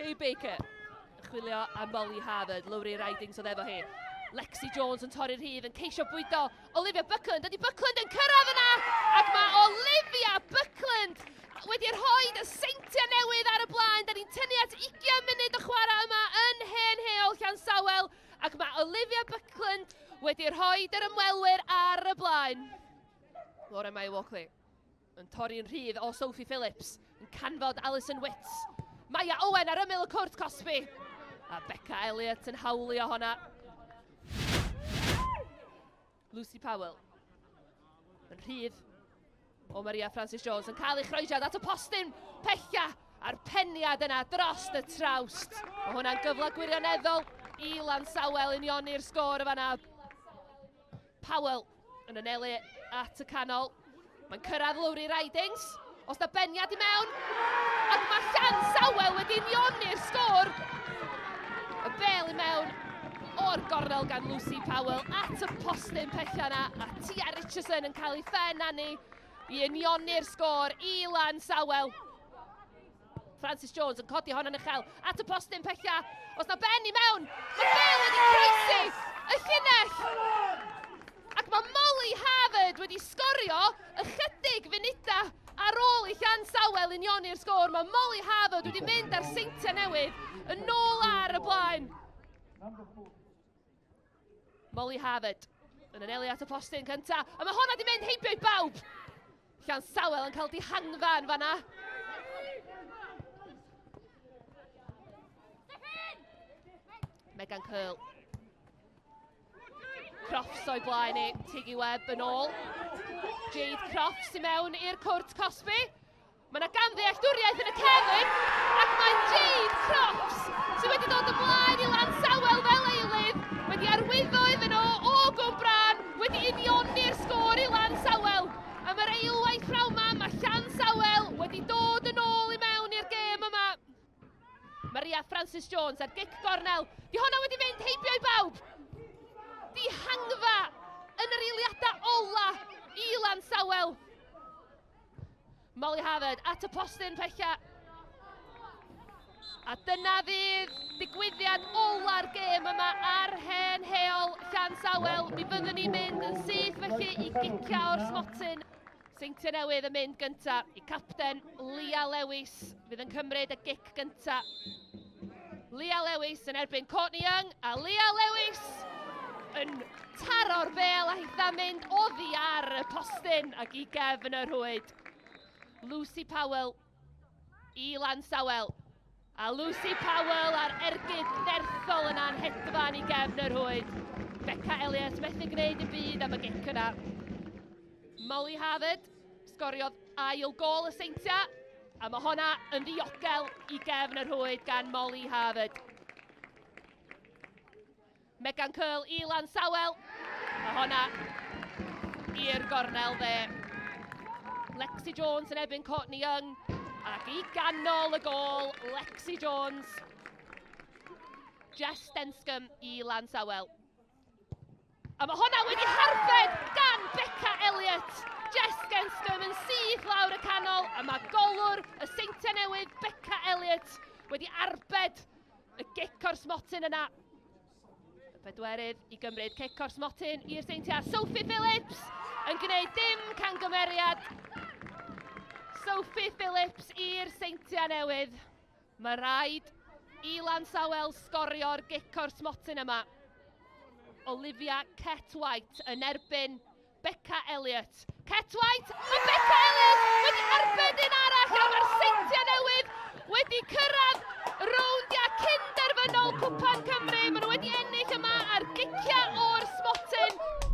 Kay Baker yn chwilio am Molly Harvard, Lowry Ridings oedd efo hi. Lexi Jones yn torri'r rhydd, yn ceisio bwydo Olivia Buckland. Ydy Buckland yn cyrraedd yna? Ac mae Olivia Buckland wedi rhoi y Seintiau Newydd ar y blaen. Da ni'n tynnu at 20 munud o chwarae yma yn hen heol Llansawel. Ac mae Olivia Buckland wedi rhoi yr ymwelwyr ar y blaen. Laura May Walkley yn torri'n rhydd o Sophie Phillips, yn canfod Alison Witts. Maya Owen ar ymyl y cwrt cosbi. A Becca Elliott yn hawlio honna. Lucy Powell yn rhydd o Maria Francis Jones yn cael ei chroesiad at y postyn pella a'r peniad yna dros y trawst. Mae hwnna'n gyfle gwirioneddol i Lansawel unioni'r sgôr y fanna. Powell yn anelu at y canol. Mae'n cyrraedd Lowry Ridings. Os da beniad i mewn. Ac mae Llansawel wedi unioni'r sgôr. Y bel i mewn o'r gornel gan Lucy Powell at y postyn pella yna. A Tia Richardson yn cael ei phen anu i unioni'r sgôr i Lansawel. Francis Jones yn codi hon yn uchel at y postyn pella. Os na ben i mewn, mae Bale wedi croesi y llinell. Ac mae Molly Harvard wedi sgorio ychydig funudau ar ôl i Llansawel unioni'r sgôr. Mae Molly Harvard wedi mynd ar Seintiau Newydd yn ôl ar y blaen. Molly Harvard yn anelu at y postyn cynta. A mae honna di mynd heibio i bawb. Llansawel yn cael dihangfa yn fanna. Megan Curl. Crofts o'i blaen i, Tiggy Webb yn ôl. Jade Crofts i mewn i'r cwrt cosbi. Mae yna gamddealltwriaeth yn y cefn, ac mae Jade Crofts, sydd wedi dod ymlaen i Lansawel fel eilydd, wedi arwyddo iddyn nhw o Gwmbrân, wedi unioni'r sgôr i Lansawel. Am yr eilwaith pnawn 'ma, mae Llansawel wedi dod yn ôl i mewn i'r gêm yma. Maria Francis Jones ar gic gornel. Di honna wedi mynd heibio i bawb. Dihangfa yn yr eiliadau ola i Lansawel. Molly Harvard at y postyn pella. A dyna fydd digwyddiad ola'r gêm yma ar hen heol Llansawel. Mi fyddwn ni'n mynd yn syth felly i gicio o'r smotyn. Seintiau Newydd yn mynd gynta i capten Lia Lewis fydd yn cymryd y gic gynta. Lia Lewis yn erbyn Courtney Young a Lia Lewis yn taro'r bel a hitha mynd oddi ar y postyn ac i gefn y rhwyd. Lucy Powell i Lansawel. A Lucy Powell a'r ergyd nerthol yna'n hedfan i gefn y rhwyd. Becca Elliott methu gwneud y byd am y gic yna. Molly Harvard sgoriodd ail gôl y Seintiau, a mae honna yn ddiogel i gefn y rhwyd gan Molly Harvard. Megan Curl i Lansawel, mae honna i'r gornel dde. Lexi Jones yn ebyn Courtney Young, ac i ganol y gôl, Lexi Jones. Jess Denscombe i Lansawel. A mae hwnna wedi harbed gan Becca Elliott. Jess Genscombe yn syth lawr y canol, a mae golwr y Seintiau Newydd, Becca Elliott, wedi arbed y gic o'r smotyn yna. Y pedwerydd i gymryd cic o'r smotyn i'r Seintiau. Sophie Phillips yn gwneud dim cangymeriad. Sophie Phillips i'r Seintiau Newydd. Mae rhaid i Lansawel sgorio'r gic o'r smotyn yma. Olivia Ket White yn erbyn Becca Elliott. Ket White, mae Becca Elliott wedi arbed un arall a mae'r Seintiau Newydd wedi cyrraedd rowndiau cyn-derfynol Cwpan Cymru. Maen nhw wedi ennill yma ar giciau o'r smotyn.